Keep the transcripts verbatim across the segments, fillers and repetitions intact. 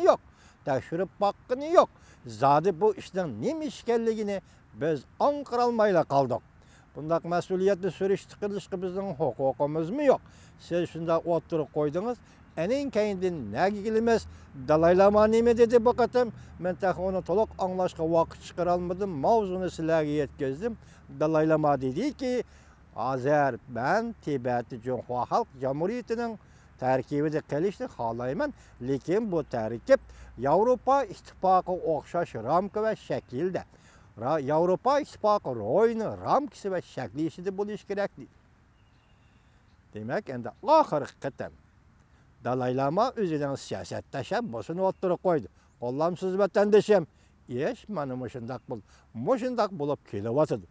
يوق، تەكشۈرۈپ باققىنى يوق. زادى بۇ ئىشنىڭ نېمە ئىش ئىكەنلىكىنى بىز ئاڭقىرالمايلا قالدۇق. بۇنداق مەسئۇلىيەتنى سۈرۈشتە قىلىشقا بىزنىڭ ھوقۇقىمىزمۇ يوق. سىز شۇنداق ئوتتۇرىغا قويدىڭىز، ئەنىڭ كەينىدىن نەگە كېلىمىز؟ دالاي لاما نېمە دېدى بۇ قېتىم؟ مەن تېخى ئۇنى تولۇق ئاڭلاشقا ۋاقىت چىقىرالمىدىم. ماۋزۇنى سىلەرگە يەتكۈزدۈم. دالاي لاما دېدىكى، ھازىر مەن تىبەتنى جۇڭخۇا خەلق جۇمھۇرىيىتىنىڭ تەركىبىدە قېلىشنى خالايمەن، لېكىن بۇ تەركىب ياۋروپا ئىتتىپاقىغا ئوخشاش رامكا ۋە شەكىلدە، را-، ياۋروپا ئىتتىپاقى روھىنىڭ رامكىسى ۋە شەكلى ئىچىدە بولۇشى كېرەك، دېدى. دېمەك، ئەمدى ئاخىرقى قېتىم دالاي لاما ئۆزىنىڭ سىياسەت تەشەببۇسىنى ئوتتۇرىغا قويدى. قوللامسىز ۋەتەندىشىم، ئىش مانا مۇشۇنداق بول-، مۇشۇنداق بولۇپ كېلىۋاتىدۇ.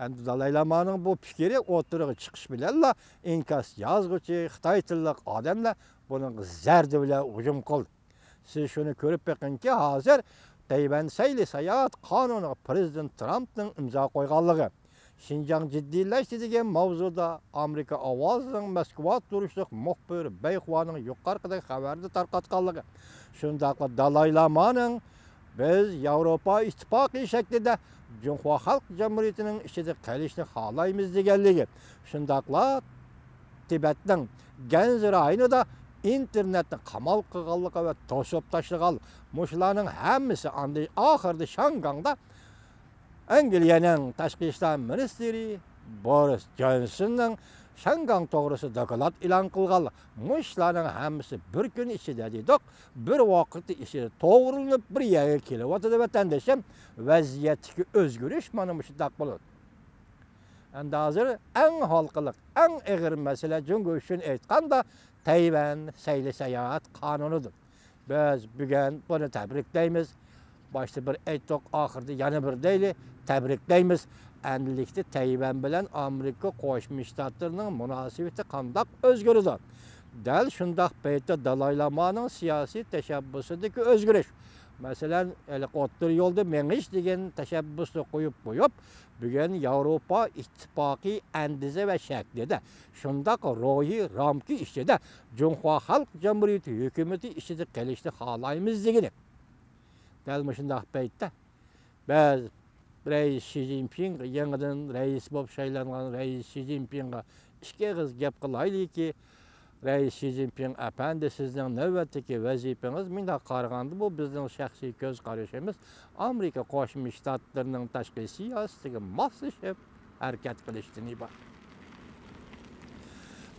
ئەمدى دالاي لامانىڭ بۇ پىكرى ئوتتۇرىغا چىقىش بىلەنلا ئىنكاس يازغۇچى خىتاي تىللىق ئادەملەر بۇنىڭغا زەردە بىلەن ھۇجۇم قىلدى. سىز شۇنى كۆرۈپ بېقىڭكى، ھازىر تەيۋەن سەيلە ساياھەت قانۇنىغا پىرېزىدېنت ترامپنىڭ ئىمزا قويغانلىقى، شىنجاڭ جىددىيلەشتى دېگەن ماۋزۇدا ئامېرىكا ئاۋازىنىڭ مەسكۇۋا تۇرۇشلۇق مۇخبىرى بەيخۇانىڭ يۇقىرىقىدەك خەۋەرنى تارقاتقانلىقى، شۇنداقلا دالاي لامانىڭ بىز ياۋروپا ئىتتىپاقى شەكلىدە جۇڭخۇا خەلق جۇمھۇرىيىتىنىڭ ئىچىدە قېلىشنى خالايمىز دېگەنلىكى، شۇنداقلا تىبەتنىڭ گەنزى رايونىدا ئىنتېرنېتنى قامال قىلغانلىقى ۋە توسۇپ تاشلىغان، مۇشۇلارنىڭ ھەممىسى ئاندىن ئاخىرىدا شياڭگاڭدا ئەنگلىيەنىڭ تاشقى ئىشلار مىنىستىرى بورىس جونسوننىڭ شياڭگاڭ توغرىسىدا دوكلات ئېلان قىلغان، مۇشۇلارنىڭ ھەممىسى بىر كۈن ئىچىدە دېدۇق، بىر ۋاقىت ئىچىدە توغرىلىنىپ بىر يەرگە كېلىۋاتىدۇ، ۋەتەندىشىم. ۋەزىيەتتىكى ئۆزگىرىش مانا مۇشۇنداق بولىدۇ. ئەمدى ھازىر ئەڭ ھالقىلىق، ئەڭ ئېغىر مەسىلە جۇڭگو ئۈچۈن ئېيتقاندا تەيۋەن سەيلە ساياھەت قانۇنىدۇر. بىز بۈگۈن بۇنى تەبرىكلەيمىز. باشتا بىر ئېيتتۇق، ئاخىرىدا يەنە بىر دەيلى، تەبرىكلەيمىز. ئەمدىلىكتە تەيۋەن بىلەن ئامېرىكا قوشما شتاتلىرىنىڭ مۇناسىۋىتى قانداق ئۆزگىرىدۇ؟ دەل شۇنداق پەيتتە دالاي لامانىڭ سىياسىي تەشەببۇسىدىكى ئۆزگىرىش. مەسىلەن، ھېلىقى ئوتتۇرا يولدا مېڭىش دېگەن تەشەببۇسنى قويۇپ قويۇپ، بۈگۈن ياۋروپا ئىتتىپاقى ئەندىزە ۋە شەكلىدە، شۇنداق روھىي رامكا ئىچىدە جۇڭخۇا خەلق جۇمھۇرىيىتى ھۆكۈمىتى ئىچىدە قېلىشنى خالايمىز دېگىنى. دەل مۇشۇنداق پەيتتە بىز رەئىس شى جىنپىڭ، يېڭىدىن رەئىس بولۇپ سايلانغان رەئىس شى جىنپىڭغا ئىككى ئېغىز گەپ قىلايلىكى، رەئىس شى جىنپىڭ ئەپەندى، سىزنىڭ نۆۋەتتىكى ۋەزىپىڭىز، مۇنداق قارىغاندا، بۇ بىزنىڭ شەخسىي كۆز قارىشىمىز، ئامېرىكا قوشما شتاتلىرىنىڭ تاشقى سىياسىتىگە ماسلىشىپ ھەرىكەت قىلىشتىن ئىبارەت.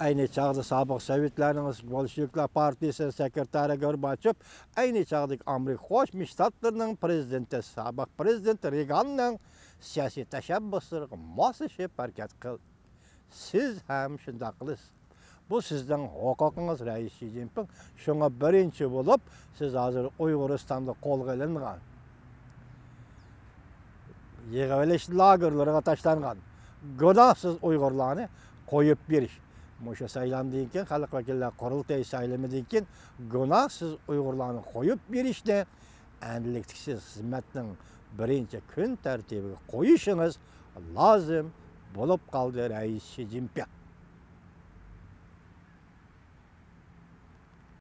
ئەينى چاغدا سابىق سوۋېتلارنىڭ بولشېۋىكلار پارتىيىسىنىڭ سېكرېتارى گورباچېف، ئەينى چاغدىكى ئامېرىكا قوشما شتاتلىرىنىڭ پىرېزىدېنتى، سابىق پىرېزىدېنت رېگاننىڭ سىياسىي تەشەببۇسلىرىغا ماسلىشىپ ھەرىكەت قىلدى. سىز ھەم شۇنداق قىلىسىز. بۇ سىزنىڭ ھوقۇقىڭىز، رەئىس شى جىنپىڭ. شۇڭا بىرىنچى بولۇپ، سىز ھازىر ئۇيغۇرىستاندا قولغا ئېلىنغان، يىغىۋېلىش لاگېرلىرىغا تاشلانغان گۇناھسىز ئۇيغۇرلارنى قويۇپ بېرىش. مۇشۇ سايلامدىن كېيىن، خەلق ۋەكىللەر قۇرۇلتىيى سايلىمىدىن كېيىن گۇناھسىز ئۇيغۇرلارنى قويۇپ بېرىشنى ئەمدىلىكتىكى سىز خىزمەتنىڭ بىرىنچى كۈن تەرتىپىگە قويۇشىڭىز لازىم بولۇپ قالدى، رەئىس شى جىنپىڭ.